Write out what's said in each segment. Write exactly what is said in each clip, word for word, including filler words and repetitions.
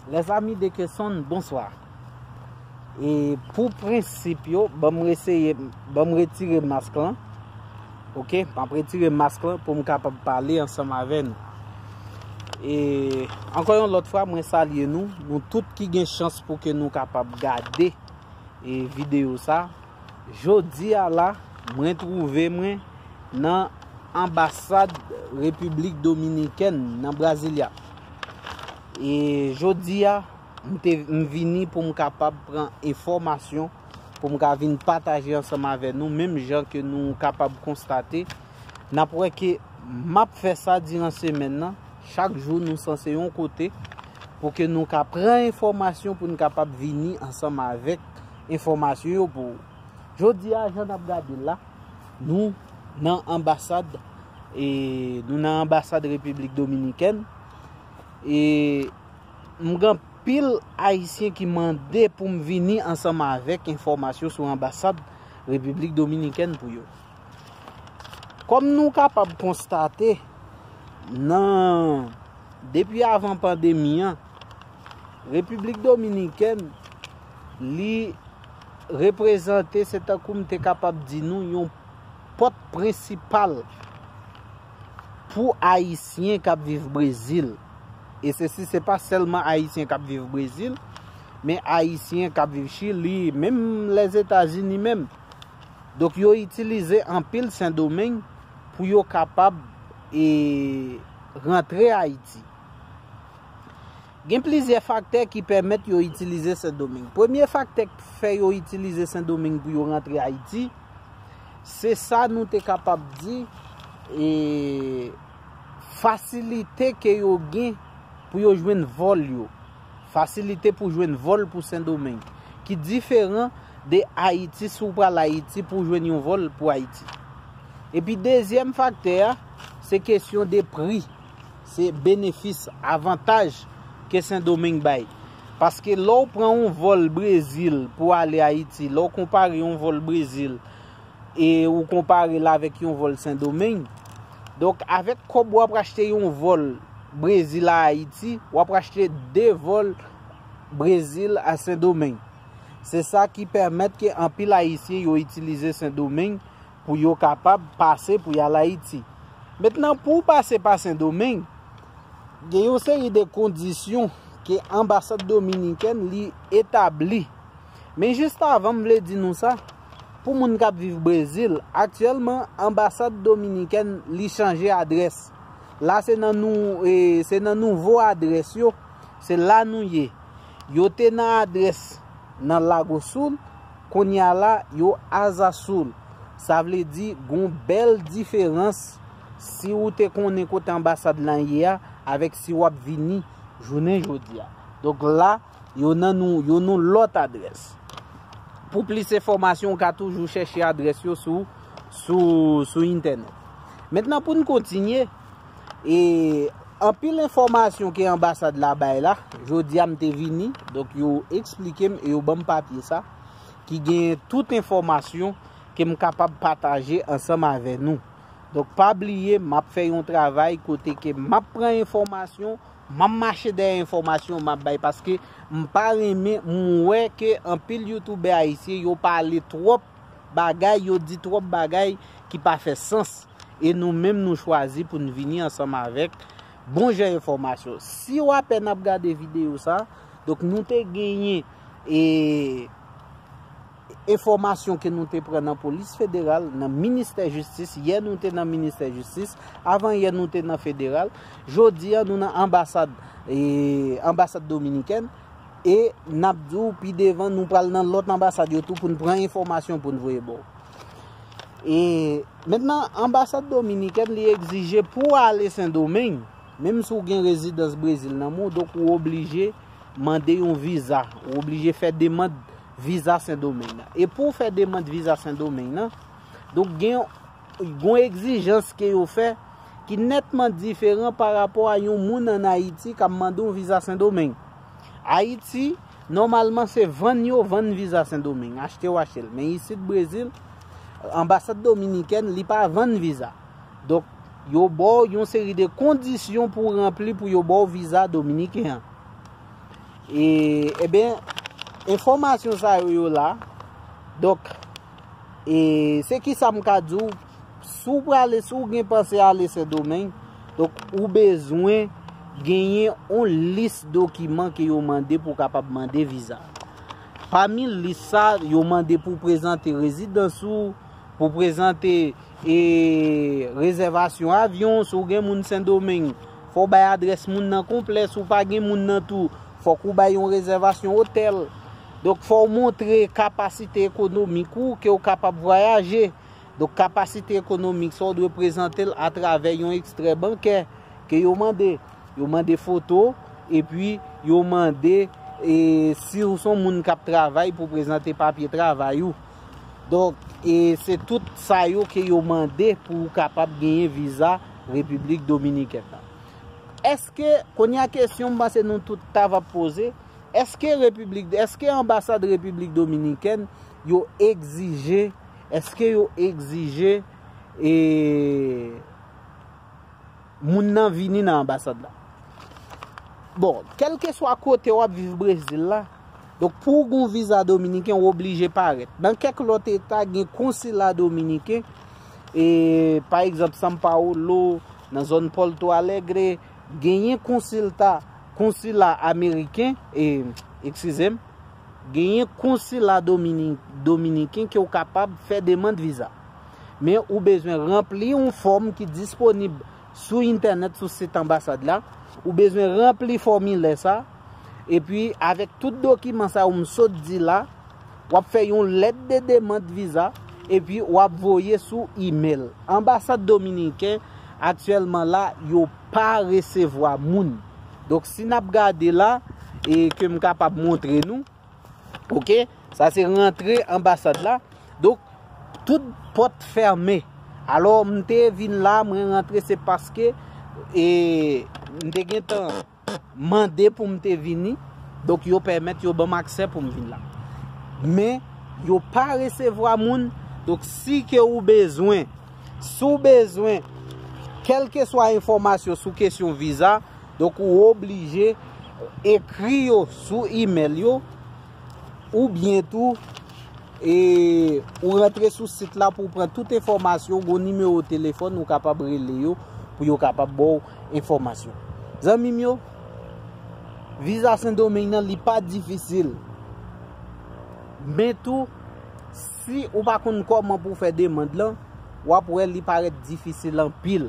Les amis de Kesonn, bonswa. E pou prensip yo, ban m reseye, ban m retire mask lan. Ok, m ap retire mask lan pou m kapab pale ansanm avè nou. E ankò yon lòt fwa, mwen salye nou, nou tout ki gen chans pou ke nou kapab gade e videyo sa. Jodi a la, mwen twouve mwen nan anbasad Repiblik Dominikèn nan Brasilia. E jodi a, m te, m vini pou m kapab pran enfòmasyon, pou m ka vin pataje ansanm avè nou, menm jan ke nou kapab konstate. N ap wè ke m ap fè sa diran semèn nan. Chak jou nou sanse yon kote pou ke nou ka pran enfòmasyon, pou n kapab vini ansanm avèk enfòmasyon yo pou ou. Jodi a, jan n ap gade l la, nou nan anbasad, e nou nan anbasad Repiblik Dominikèn. E m gen anpil Ayisyen ki mande pou m vini ansanm avèk enfòmasyon sou anbasad Repiblik Dominikèn pou yo. Kòm nou kapab konstate, nan, depi avan pandemi an, Repiblik Dominikèn, li reprezante, se tankou m te kapab di nou, yon pòt prensipal pou Ayisyen k ap viv Brezil. E sesi, se pa sèlman Ayisyen k ap viv Brezil, men Ayisyen k ap viv Chili, menm Lèzetazini menm. Donk, yo itilize anpil Sendomeng pou yo kapab, e, rantre Ayiti. Gen plizyè faktè ki pèmèt yo itilize Sendomeng. Premye faktè k fè yo itilize Sendomeng pou yo rantre Ayiti, se sa nou te kapab di, e, fasilite ke yo gen pou yo jwenn vòl yo. Fasilite pou jwenn vòl pou Sendomeng, ki diferan de Ayiti, si w pral Ayiti pou w jwenn yon vòl pou Ayiti. Epi dezyèm faktè a, se kesyon de pri, se benefis, avantaj ke Sendomeng bay. Paske lè w pran yon vòl Brezil pou ale Ayiti, lè w konpare yon vòl Brezil e ou konpare l avèk yon vòl Sendomeng, donk, avèk kòb w ap achte yon vòl Brezil a Ayiti, w ap achte de vòl Brezil a Sendomeng. Se sa ki pèmèt ke anpil Ayisyen yo itilize Sendomeng pou yo kapab pase pou y al Ayiti. Mentnan, pou w pase pa Sendomeng, gen yon seri de kondisyon ke anbasad dominikèn li etabli. Men jis avan, m vle di nou sa, pou moun k ap viv Brezil, aktyèlman, anbasad dominikèn li chanje adrès. La, se nan nou, e, se nan nouvo adrès yo, se la nou ye. Yo te nan adrès nan Lago Sul, kounye a la, yo Asa Sul. Sa vle di, gon bèl diferans si ou te konnen kote anbasad lan ye a, avèk si w ap vini jounen jodi a. Donk la, yo nan nou, yo nan lòt adrès. Pou plis enfòmasyon, ou ka toujou chèche adrès yo sou, sou, sou entènèt. Mentnan, pou n kontinye, e anpil enfòmasyon ke anbasad la bay la, jodi a m te vini, donk yo eksplike m e yo ban m papye sa, ki gen tout enfòmasyon ke m kapab pataje ansanm avè nou. Donk, pa bliye, m ap fè yon travay kote ke m ap pran enfòmasyon, m ap mache dèyè enfòmasyon m ap bay, paske m pa renmen, m wè ke anpil youtubè ayisyen yo pale twòp bagay, yo di twòp bagay ki pa fè sans. E nou menm nou chwazi pou n vini ansanm avèk bon jan enfòmasyon. Si w apèn ap gade videyo sa, donk nou te genyen, e, enfòmasyon ke nou te pran nan polis federal, nan ministè jistis. Yè nou te nan ministè jistis, avan yè nou te nan federal. Jodi a, nou nan anbasad, e, anbasad dominikèn. E n ap di w pi devan, nou pral nan lòt anbasad yo tou pou n pran enfòmasyon pou n voye ba w. E mentnan, anbasad dominikèn, li egzije pou w ale Sendomeng, menm si w gen rezidans Brezil nan men w, donk ou oblije mande yon viza, ou oblije fè demann viza Sendomeng nan. E pou w fè demann viza Sendomeng nan, donk gen yon egzijans ke yo fè ki nètman diferan pa rapò a yon moun ann Ayiti k ap mande yon viza Sendomeng. Ayiti, nòmalman, se vann yo vann viza Sendomeng, achte w achte l. Men isit Brezil, anbasad dominikèn, li pa vann viza. Donk, yo ba w yon seri de kondisyon pou w ranpli pou yo ba w viza dominiken an. E, ebyen, enfòmasyon sa yo, yo la. Donk, e, se ki sa m ka di w, si w prale, si w gen panse ale Sendomeng, donk, ou bezwen genyen yon lis dokiman ke yo mande pou w kapab mande viza. Pami lis sa, yo mande pou w prezante rezidans ou, pou w prezante, e, rezèvasyon avyon, si w gen moun Sendomeng, fò w bay adrès moun nan konplè, si w pa gen moun nan tou, fòk ou bay yon rezèvasyon otèl. Donk, fò w montre kapasite ekonomik ou, ke w kapab vwayaje. Donk, kapasite ekonomik sa, w dwe prezante l atravè yon ekstrè bankè ke yo mande. Yo mande foto, epi yo mande, e, si w se yon moun k ap travay, pou w prezante papye travay ou. Donk, e, se tout sa yo ke yo mande pou w kapab genyen viza Repiblik Dominikèn nan. Èske, kounye a kesyon m panse nou tout ta va poze, èske Repiblik, èske anbasad Repiblik Dominikèn yo egzije, èske yo egzije, e, moun nan vini nan anbasad la? Bon, kèlkeswa kote w ap viv Brezil la, donk, pou w gen yon viza dominiken, w oblije parèt. Nan kèk lòt eta, gen konsila dominiken, e, pa egzanp, São Paulo, nan zòn Porto Alegre, genyen konsilta, konsila ameriken, e, eskize m, genyen konsila domini-, dominiken ke w kapab fè demann viza. Men ou bezwen ranpli yon fòm ki disponib sou entènèt, sou sit anbasad la. Ou bezwen ranpli fòmilè sa. Epi, avèk tout dokiman sa yo m sot di la, w ap fè yon lèt de demann viza, epi w ap voye sou imèl. Anbasad dominiken, aktyèlman la, yo pa resevwa moun. Donk, si n ap gade la, e ke m kapab montre nou, oke, sa se rantre anbasad la. Donk, tout pòt fèmen. Alò, m te vin la, mwen rantre, se paske, e, m te gentan mande pou m te vini. Donk, yo pèmèt yo ban m aksè pou m vin la. Men, yo pa resevwa moun. Donk, si ke ou bezwen, si w bezwen, kèlkeswa enfòmasyon sou kesyon viza, donk, ou oblije ekri yo sou imèl yo, oubyen tou, e, ou rantre sou sit la pou w pran tout enfòmasyon, gon nimewo telefòn ou kapab rele yo pou yo kapab ba w enfòmasyon. Zanmi m yo, viza Sendomeng nan, li pa difisil. Men tou, si ou pa konn kòman pou w fè demann lan, w ap wè li parèt difisil anpil.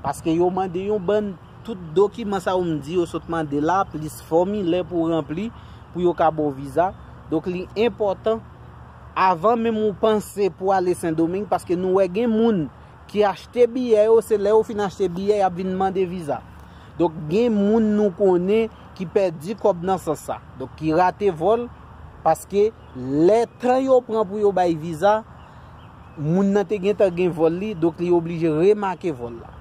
Paske yo mande yon bann tout dokiman sa yo m di yo sot mande la, plis fòmilè pou w ranpli, pou yo ka ba w viza. Donk, li enpòtan, avan menm ou panse pou ale Sendomeng, paske nou wè gen moun ki achte biyè yo, se lè yo fin achte biyè, y ap vin mande viza. Donk, gen moun nou konnen ki pèdi kòb nan sans sa. Donk, ki rate vòl, paske lè tan yo pran pou yo bay viza, moun nan te gentan gen vòl li, donk li oblije remake vòl la.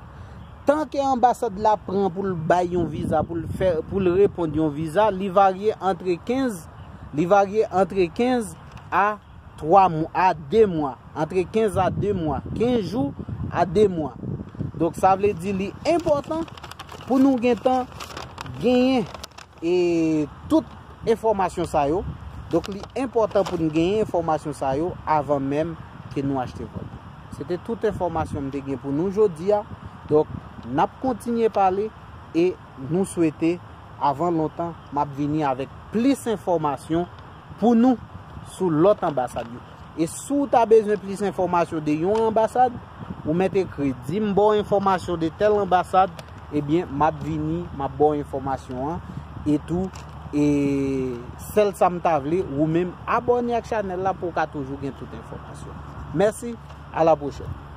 Tan ke anbasad la pran pou l bay yon viza, pou l fè, pou l reponn yon viza, li varye antre kenz, li varye antre kenz a twa mwa, a de mwa, antre kenz a de mwa, kenz jou a de mwa. Donk, sa vle di li enpòtan pou nou gentan genyen e tout enfòmasyon sa yo. Donk, li enpòtan pou n genyen enfòmasyon sa yo avan menm ke nou achte vòl. Se te tout enfòmasyon m te gen pou nou jodi a. Donk, n ap kontinye pale e nou swete, avan lontan, m ap vini avèk plis enfòmasyon pou nou sou lòt anbasad yo. E si w ta bezwen plis enfòmasyon de yon anbasad, ou mèt ekri, di m ba w enfòmasyon de tèl anbasad, ebyen, m ap vini, m ap ba w enfòmasyon an, e tou, e sèl sa m ta vle, ou menm abòne ak chanèl la pou w ka toujou gen tout enfòmasyon. Mèsi, a la pwochèn.